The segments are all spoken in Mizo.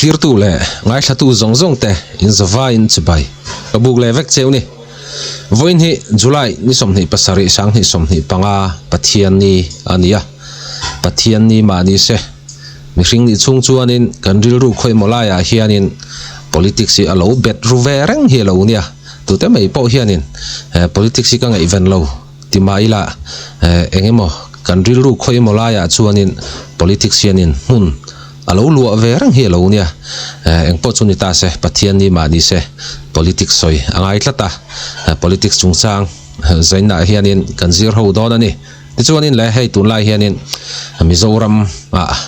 Thlirtu leh ngaithlatu zawng zawng te in zavaiin chibai ka buk leh vek cheu ni. Vawiin hi July ni 27 2025 Pathianni a ni a, Pathianni mah ni se mihring nih chhung chuanin kan rilru khawimaw laiah hianin politics hi a lo bet ru ve reng hi a lo nia, tute mai pawh hianin politics hi ka ngaihven lo ti mah ila eng emaw kan rilru khawimaw laiah chuanin politics hianin hmun A lo luah ve reng hi a lo nia. Eng pawh chu ni ta se, Pathian ni mah ni se, politics sawi a ngai tlat a. Politics chungchang zainah hianin kan zir ho dawn a ni. Tichuanin le hei tunlai hianin Mizoram ah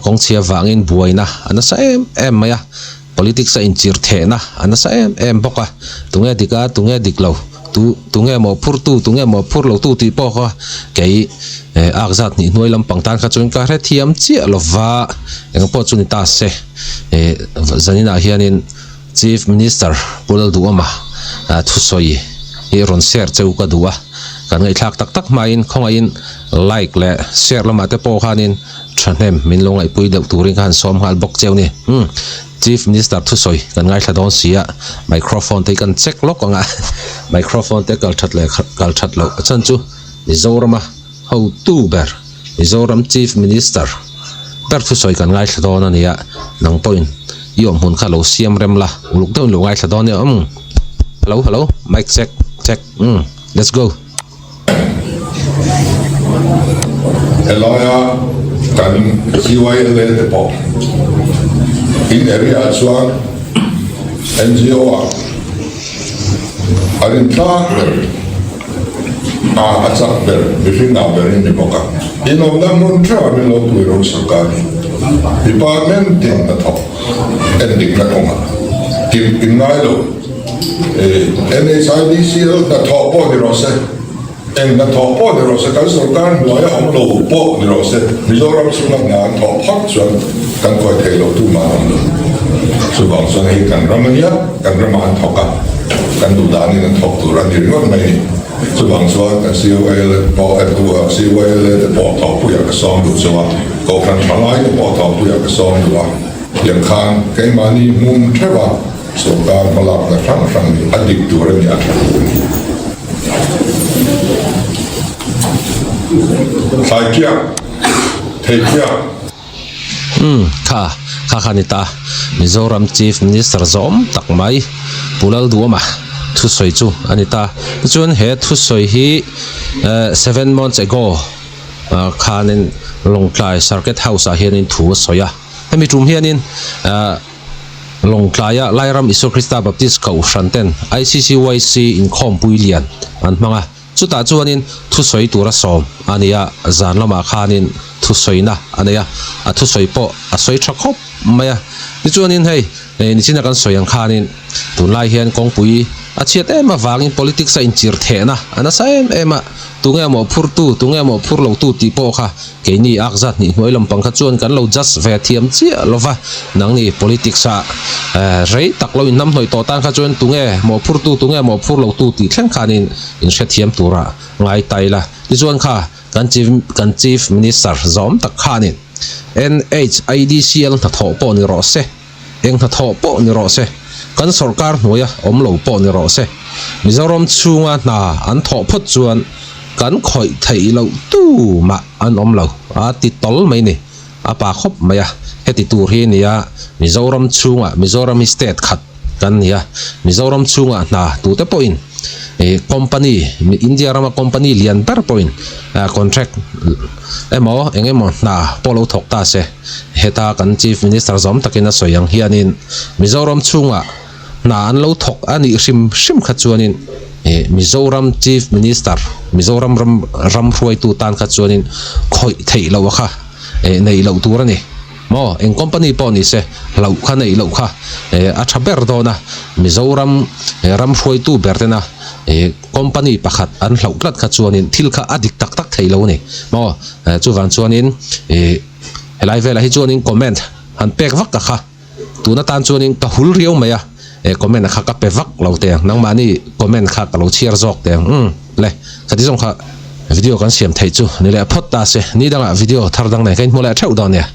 kawngchhia vangin buaina a nasa em em mai a. Politics a inchir thehna a nasa em em bawk a, tunge dik a, tunge dik lo, tu tunge maw phur tu, tunge maw phur lo tu tih pawh kha kei ak zat hnih hnuai lampang tan kha chuan ka hrethiam chiah lo va, eng pawh chu ni ta se zaninah hianin Chief Minister Pu Lalduhawma thusawi hi rawn share cheu ka duh a, kan ngaihthlak tak tak hmain khawngaihin like leh share lamah te pawh khanin Thahnem min lo ngaihpui deuh turin ka han sawm nghal bawk cheu ni. Umm Chief Minister thusawi kan ngaithla dawn si a, microphone te hi kan check lawk ang a, microphone te kal that leh kal that loh a chhan chu Mizorama hotu ber Mizoram Chief Minister ber thusawi kan ngaithla dawn a nia, nang pawhin i awm hmun kha lo siam rem la, uluk deuhin lo ngaithla dawn nia umm Hello hello mic check check umm let's go. Helaia kan CYLA te pawh in area ah chuan NGO ah an intlak ber a, a chak ber mihring ah ber in ni bawk a. In awmna hmun theuh ah min lo pui rawh sarkar hi department tin hnathawk endikna kawngah kim in ngai lo. NHIDCL hnathawh pawh ni rawh se, eng hnathawh pawh ni rawh se, kan sorkar hnuaia awm lo pawh ni rawh se, Mizoram chhunga hna an thawh phawt chuan kan kawi thei lo tu mah an awm lo. Chuvang chuan hei kan ram a nia, kan ramah an thawk a, kan duh danin an thawk tur a ni ringawt mai a ni. Chuvang chuan kan CYLA pawh CYLA te pawh thawhpuiah ka sawm duh chu a, Kohhran thalai te pawh thawhpuiah ka sawm duh a, tiang khan keimahni hmun theuh a, Sorkar hmalakna hrang hrang hi a dik tur a ni, a tha tur a ni. Thlai kiak, thei kiak. Umm, kha, kha kha ni ta. Mizoram Chief Minister zawm tak mai Pu Lalduama thusawi chu a ni ta. Tichuan he thusawi hi 7 months ago khanin Lawngtlai Circuit House ah hianin thu a sawi a. Hemi tum hianin Lawngtlaia Lairam Isua Krista Baptist Kohhran ten ICCYC inkhawmpui lian an hmang a, chutah chuanin thusawi tura sawm a ni a, zan lamah khanin thusawina a nei a, a thusawi pawh a sawi tha khawp mai a. Tichuanin hei nichina kan sawi ang khanin tunlai hian kawngpui a chhiat em avangin politics a inchir thehna a nasa em em a, tunge maw phurtu, tunge maw phur lotu tih pawh kha Keini ak zat hnih hnuai lampang kha chuan kan lo judge ve thiam chiah lo va, nangni politics ah rei tak lo inhnam hnawih tawh tan kha chuan tunge mawhphurtu tunge mawhphur lotu tih thleng khanin inhrethiam tura ngai ta ila. Tichuan kha kan chief kan chief minister zawm tak khanin NHIDCL hnathawh pawh ni rawh se, eng hnathawh pawh ni rawh se, kan sawrkar hnuaia awm lo pawh ni rawh se, Mizoram chhunga hna an thawh phawt chuan kan khawih theih loh tu mah an awm lo a ti tawl mai ni. A pa khawp mai a, heti tur hi nia Mizoram chhunga Mizoram hi state khat kan ni a, Mizoram chhunga hna tute pawhin ih company India rama company lian ber pawhin contract emaw eng emaw hna pawh lo thawk ta se heta kan Chief Minister zawm takin a sawi ang hianin Mizoram chhungah hna an lo thawk a nih hrim hrim kha chuanin ih Mizoram Chief Minister Mizoram ram ram hruaitu tan kha chuanin khawih theih loh a kha ih neih loh tur a ni maw eng company pawh ni se hlauh kha neih loh kha ih a tha ber dawn a Mizoram ram hruaitu ber tena ih company pakhat an hlauh tlat kha chuanin thil kha a dik tak tak thei lo a ni maw chuvang chuanin ih helai velah hi chuanin comment han pek vak ta kha. Tun atan chuanin ka hul riau mai a, eh comment kha ka pe vak lo teh ang, nangmahni comment kha ka lo chhiar zawk teh ang, umm le khati zawng kha video kan siam theih chu ni leh phawt ta se, ni dangah video thar dang nen ka inhmu leh theuh dawn nia.